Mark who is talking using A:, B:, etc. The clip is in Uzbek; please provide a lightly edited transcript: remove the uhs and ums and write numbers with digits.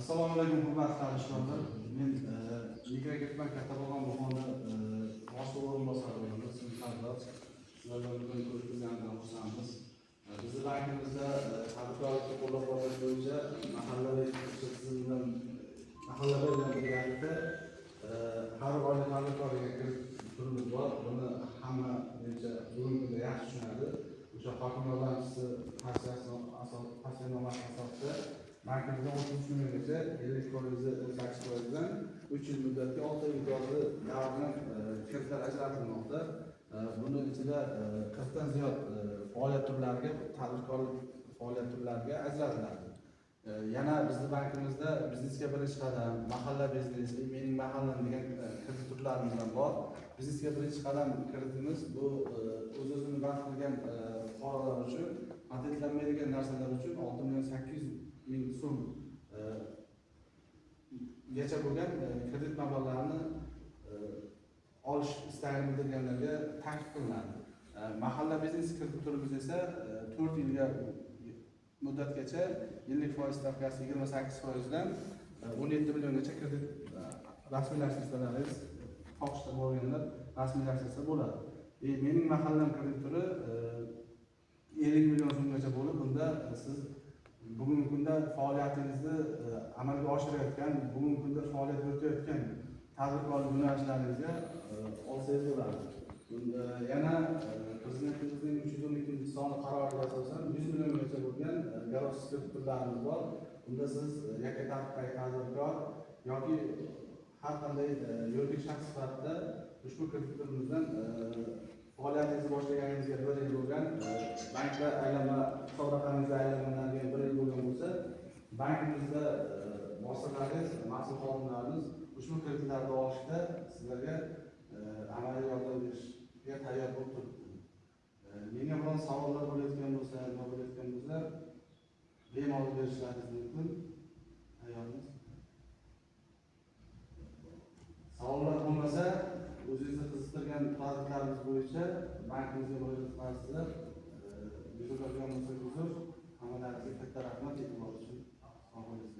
A: Assalomu alaykum, hurmatli tadbirkorlar. Men Mikrokredit Kattaqo'rg'on buxoni boshliq o'rinbosari bo'laman. Ismim Sardor. Sizlar bilan bugun ko'rishganimizdan xursandmiz. Bizni bankimizda tadbirkorlikni qo'llab-quvvatlash bo'yicha mahallaviy tizim bilan, mahallalar bilan birgalikda har bir oila tadbirkorligiga kredit turimiz bor. Buni hamma, menimcha, bugungi kunda yaxshi tushunadi. O'sha hokim yordamchisi tavsiyanomasi asosida bankimizdan 33 milliongacha yillik foizi 18%dan 3 yil muddatga 6 oy imtiyozli davr bilan kreditlar ajratilmoqda. Buni ichida 40dan ziyod faoliyat turlariga, tadbirkorlik faoliyat turlariga ajratiladi. Yana bizni bankimizda "Biznesga birinchi qadam", "Mahalla biznes", "Mening mahallam" degan kredit turlarimiz ham bor. "Biznesga birinchi qadam" kreditimiz bu o'z o'zini band qilgan fuqarolar uchun patentlanmaydigan narsalar uchun 6 800 000 so'm gacha bo'lgan kredit mablag'larini olish istagini bildirganlarga taklif qilinadi. "Mahalla biznes" kredit turimiz esa 4 yilga muddatgacha yillik foiz stavkasi 28%dan 17 milliongacha kredit rasmiylashtirsalaringiz, xohishda bo'lganlar rasmiylashtirsa bo'ladi. "Mening mahallam" kredit turi 50 million so'mgacha bo'lib, bunda siz bugungi kunda faoliyatingizni amalga oshirayotgan, bugungi kunda faoliyat yuritayotgan tadbirkorlik yo'nalishlaringizga olsangiz bo'ladi. Bunda yana Prezidentimizning 312-sonli qaroriga asosan 100 milliongacha bo'lgan garovsiz kredit turlarimiz bor. Bunda siz yakka tartibdagi tadbirkor yoki har qanday yuridik shaxs sifatida ushbu kredit turimizdan faoliyatingizni boshlaganingizga bir yil bo'lgan, bankda aylanma hisob raqamingizda aylanmalarga bir yil bo'lgan bo'lsa, bankimizda boshliqlaringiz, mas'ul xodimlarimiz ushbu kreditlarni olishda sizlarga amaliy yordam berishga tayyor bo'lib turibdi. Menga biron savollar bo'layotgan bo'lsa, nima bo'layotgan bo'lsa, bemalol berishlaringiz mumkin. Tayyormiz. Savollar bo'lmasa, o'zingizni qiziqtirgan produktlarimiz bo'yicha bankimizga murojaat qilasizlar. Bezovta qilgan bo'lsak, uzr. Hammalaringizga katta rahmat e'tibor uchun. Sog' bo'linglar.